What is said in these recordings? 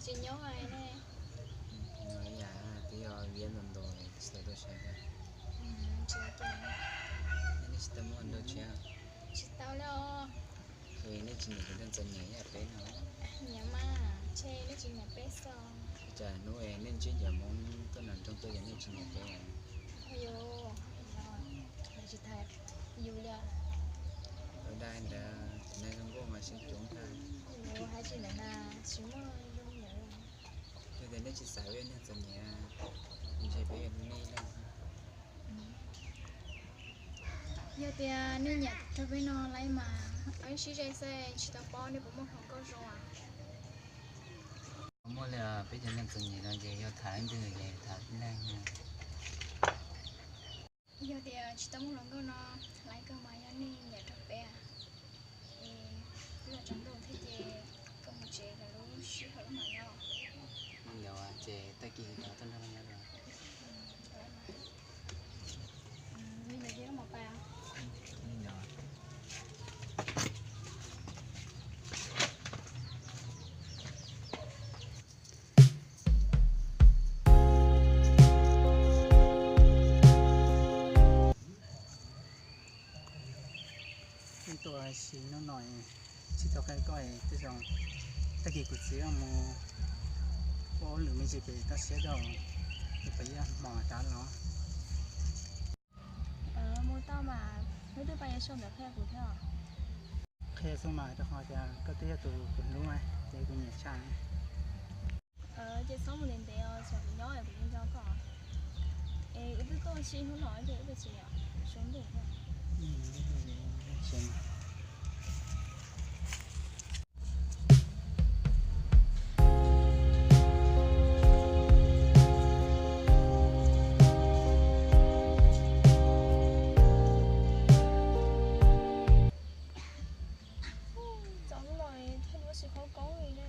Tsis nyob ne. No yam twb yog viab ntaus ntaus tsis tau tuaj saib koj. Nej tsis tau muaj nrau tshiab? Tsis tau li os. Es nej tsis nyiam cov neeg txom nyem ib yam peb no? Nyiam mas, ntshe nej tsis nyiam peb xwb. Cas hnub nej ntsib cov Hmoob tuaj nram nroog tuaj ces nej tsis nyiam peb? Yus, yus tsis tham yus li. Ua dab ntawd tus neeg zoo nkauj mas siab cuav ntag. Yus hais tsis ntawd na, tsis muaj zoo nyiam. Yog tias nej tsis xav ua neeg txom nyem, ntshe peb yuav hlub nej ib leeg. Yog tias nej nyiam rau peb no lawm mas, wb sib ze xwb, tsis tau paub nej puas muaj hluas nkauj zoo. Muaj li, peb cov neeg txom nyem no ces yog tham leej twg ces tham tib neeg. Yog tias tsis tau muaj hluas nkauj no, lawv kawg mas yog nej nyiam rau peb. Es twb los tsaus ntuj thiab ces koj mus tsev, lwm lub sij hawm wb mam nyob. Ntawd ces tag kis kuv tuaj nrog koj nyob dua. Li ntawd ces wb mam pais. Tuaj ua si hnub no tsis tau qhia koj, tej zaum tag kis kuv txiv mus ua hauj lwm me ntsis pem toj siab rau, es peb yuav hmo rov los. Mus tau mas, hnub twg pais yuav sau ntawv qhia kuv thiab. Qhia xwb mas, rau qhov tias koj twb yog tus kuv hlub ces kuv nyiam tshaj. Ces txhob mus ntev ntev os, tsam kuv nyob kuv yeej nco koj. Es wb twb tuaj ua si hnub no ces wb pais tsev os, sawv ntuj thiab. Txom nyem, thaij duab tsis khaub koob li ne.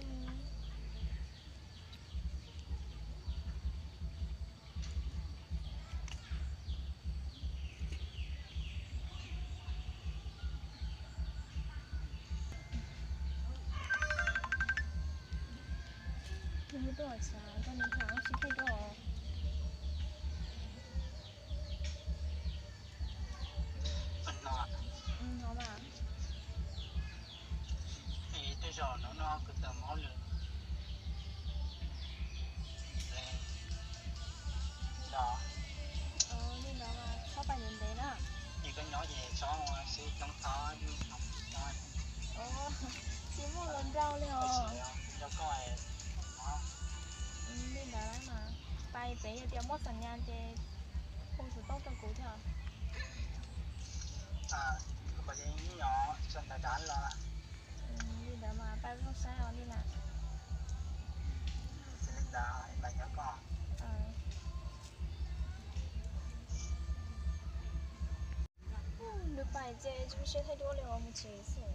Nws hu tuaj tsam koj nws tham sib thaij duab os. Hnov mas. Tej zaum hnub no kuv tawm mus hauj lwm. Li ntawd, li ntawd mas txhob pais ntev ntev na. Es koj nyob ces txhob sib coob thaub. Tsis muaj hluas nraug li os. Li ntawd mas pais pem yog tias muaj xam nyas ces hu xov tooj rau kuv thiab. Li ntawd mas pais zoo saib os li na. Nws pais ces tsis muaj siab thaij duab li os, mus tsev xwb.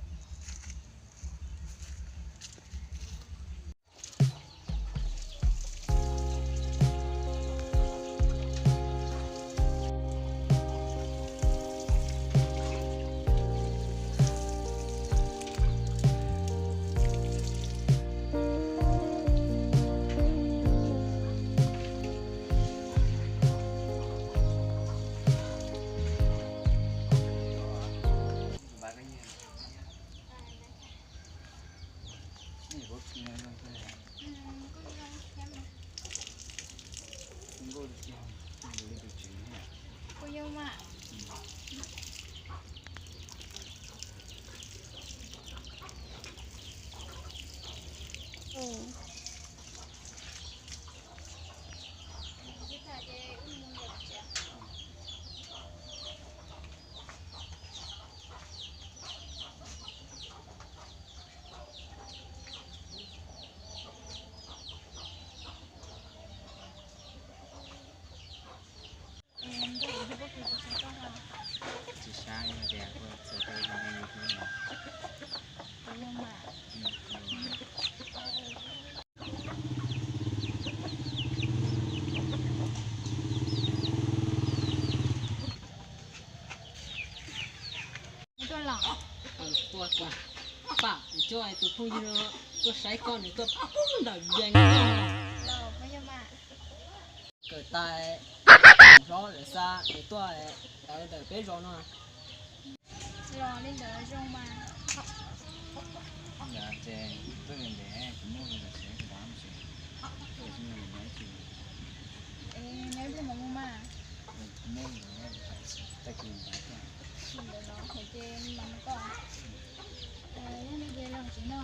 Pab, kuv coj tus phooj ywg no tuaj saib koj, nws tuaj pub ntawm yees. Kawm tas hlob lawm xa nws tuaj tawv ntawm peb zos no. Los li ntawd zoo mas. Ces tuaj ntev ntev kuv muaj lus tsev kuv dab tsev. Nyob ib pliag mam mus mas. Tag kis ntawd ces mam mus koj. Yog li ces los tsev no.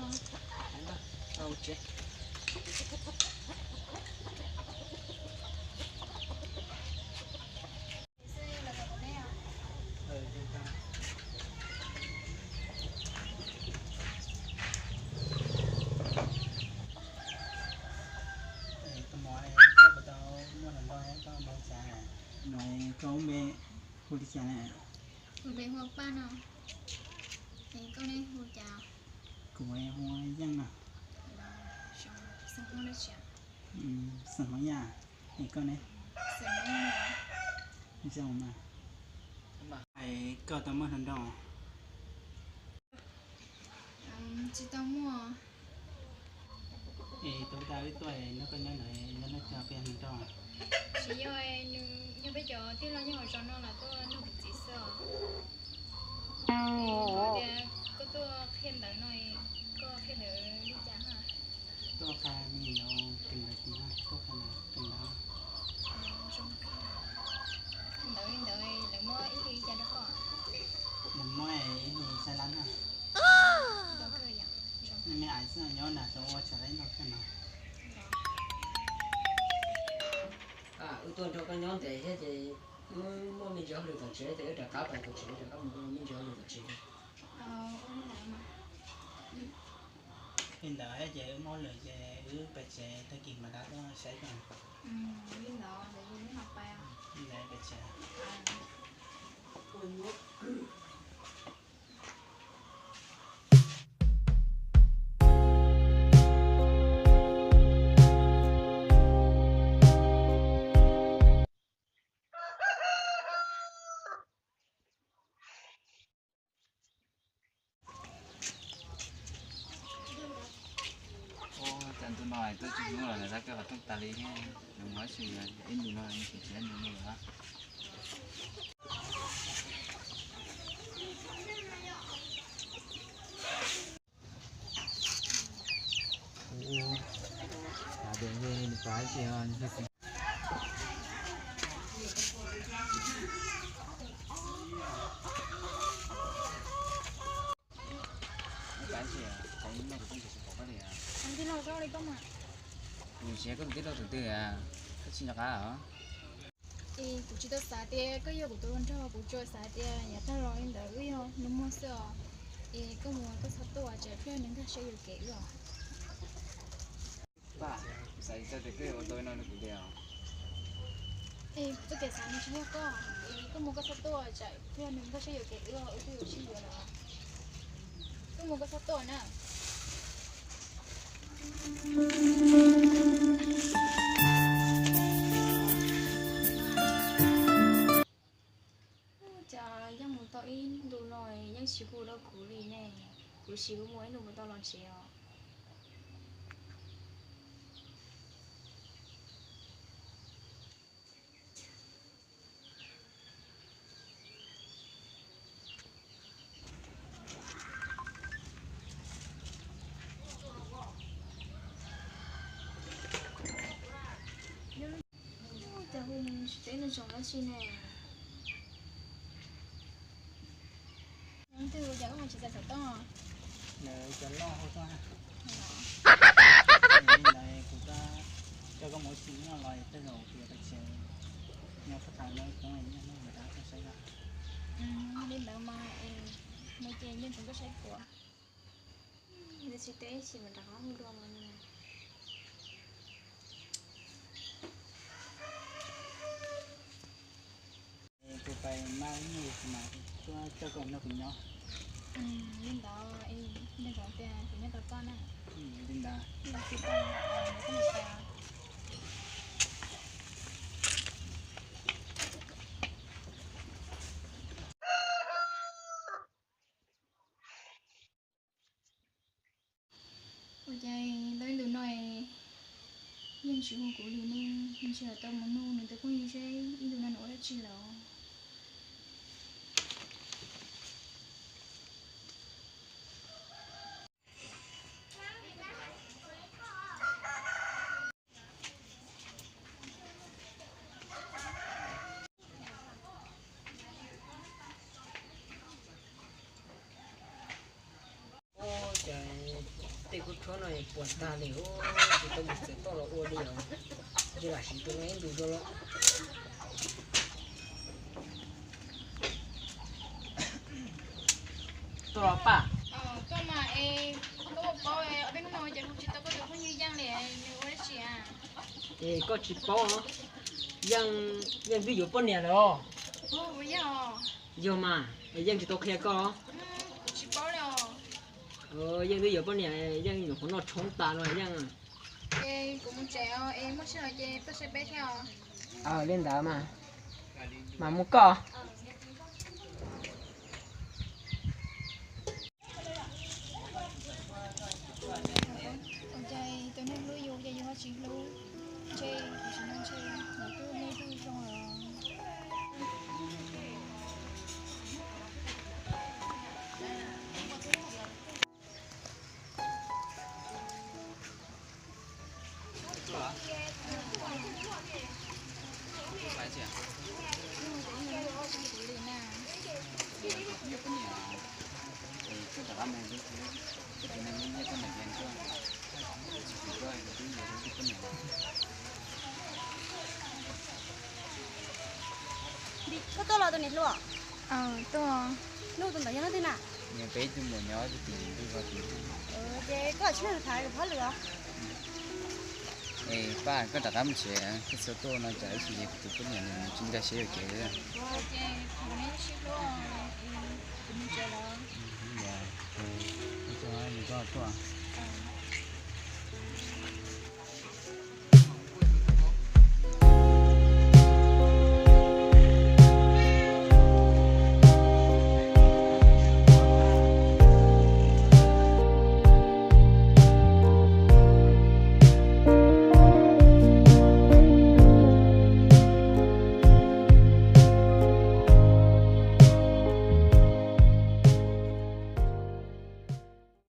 Koj puas tau muaj hluas nraug, koj mus cas? Koj lub npe hu li cas na? Kuv npe hu Paj no. Es koj ne hu cas? Kuv hu Yeej no. Xeem Hmoob dab tsi? Xeem Hmoob Yaj. Es koj ne? Xeem Hmoob Yaj. Koj tau muaj hluas nraug? Tsis tau muaj. Es tus tas wb tuaj nrog koj nyob ntawd yog leej twg, peb yog hluas nraug? Tsis yog, nws yog peb cov tij laug nyob hauv zos no los tuaj nrog kuv txiv xwb os. Tias koj tuaj qhia ntawv no, koj qhia ntawv li cas ha? Tuaj qhia me nyuam yaus kawm ntawv ces no, tuaj qhia ntawv kawm ntawv. Ntawv li ntawd lawv muab ib hlis li cas rau koj? Lawv muab ib hlis xya lab na. Me ais xwb nyob nram xov ua tsam lawv ntau kawg no. Wb tuaj nrog koj nyob ntev thiab ces wb muaj me ntsis hauj lwm tom tsev ces wb rov qab pais tom tsev, rov qab mus me ntsis hauj lwm tom tsev. Li ntawd thiab ces wb muaj hauj lwm ces wb pais tsev, tag kis mam rov tuaj saib koj. Li ntawd, li ntawd pais tsev. Cas ntu no tuaj tsis hnub los lawv tab koj qhov rooj tas li thiab, nws muaj ib xwm ib ntu no nws tsis tsis ib ntu no lawm. Kuv tsis yog koj tus tij laug tus twg, koj tsis nco qab os. Es kuv tsis tau xav tias koj yog kuv tus hluas nraug, kuv tsuas xav tias yav tag los li ntawd wb yog nus muag xwb os. Es koj mus koj txhob tuaj tsam pliag nws nkag siab yuam kev wb os. Paj, kuv xav tsis txog tias koj yuav ua tau li no rau kuv tiag os. Es kuv txoj kev xav nws tsis yog koj, es koj mus koj txhob tuaj tsam pliag nws nkag siab yuam kev wb os, wb twb yuav sib yuav lawm. Koj mus koj txhob tuaj na. Cas yeej mus tau ib ntu no yeej tsis hu rau kuv li ne, kuv sim hu mus ib ntu kuv tau los tsev os. Cas hu mus tsis teb nws tsoom dab tsi ne? Leej twg ua cas wb ho tsis txais xov tooj? Lawv cov loj hu tuaj. Li ntawd kuv coj koj mus ua si nyob los tej zaum kuv yuav pais tsev, nyob qhov thaum no kuv nyob nram dab tuaj saib koj. Li ntawd mas es mus ces yeej tseem tuaj saib kuv. Nws tsis teb ib sim mam rov qab hu dua mas. Kuv pais mas ib hnub kuv mam tuaj coj koj nrog kuv nyob. Li ntawd, nco ntsoov tias kuv nyob tos koj na. Li ntawd, kuv pais. Tsis hu kuv li ne, ntshe tau mus nug nws tus phooj ywg seb ib ntu no nws ua dab tsi lawm. Ua cas tej khub tshuab no puas tag li, tsis tau mus txiav toj los ua li os. Ces lam siv tus no ib ntus dua los. Tuaj los Paj? Tuaj mas es koj puas paub ob peb hnub no ces kuv tsis tau koj tus phooj ywg Yeej li, nws ua dab tsi a? Es koj tsis paub, Yeej, Yeej twb yuav poj niam lawm os. Yog mas, es Yeej tsis tau qhia koj? Tsis paub li os. Yeej twb yuav poj niam, Yeej nyuam qhuav noj tshoob tas no Yeej. Ces kuv mus tsev os, es muaj sij hawm ces tuaj saib peb thiab os. Li ntawd mas, mas mus koj. Ua cas tus neeg hlub yus ces yus ho tsis hlub, ntshe tam sim no ntshe yus twb hlub tub zoo lawm. Koj tuaj los tus niam hluas? Tuaj. Hnub tus ntawd yog hnub twg na? Peb tus muam nyob tus tim ntug. Ces koj tsis nug tham kuv phauj lwm os. Es Paj, koj rov qab mus tsev, koj txhob tuaj no cas ib tsam kuv tus poj niam nws tsis nkag siab yuam kev. Ces kuv neb sib hlub, kuv mus tsev lawm. Koj tuaj.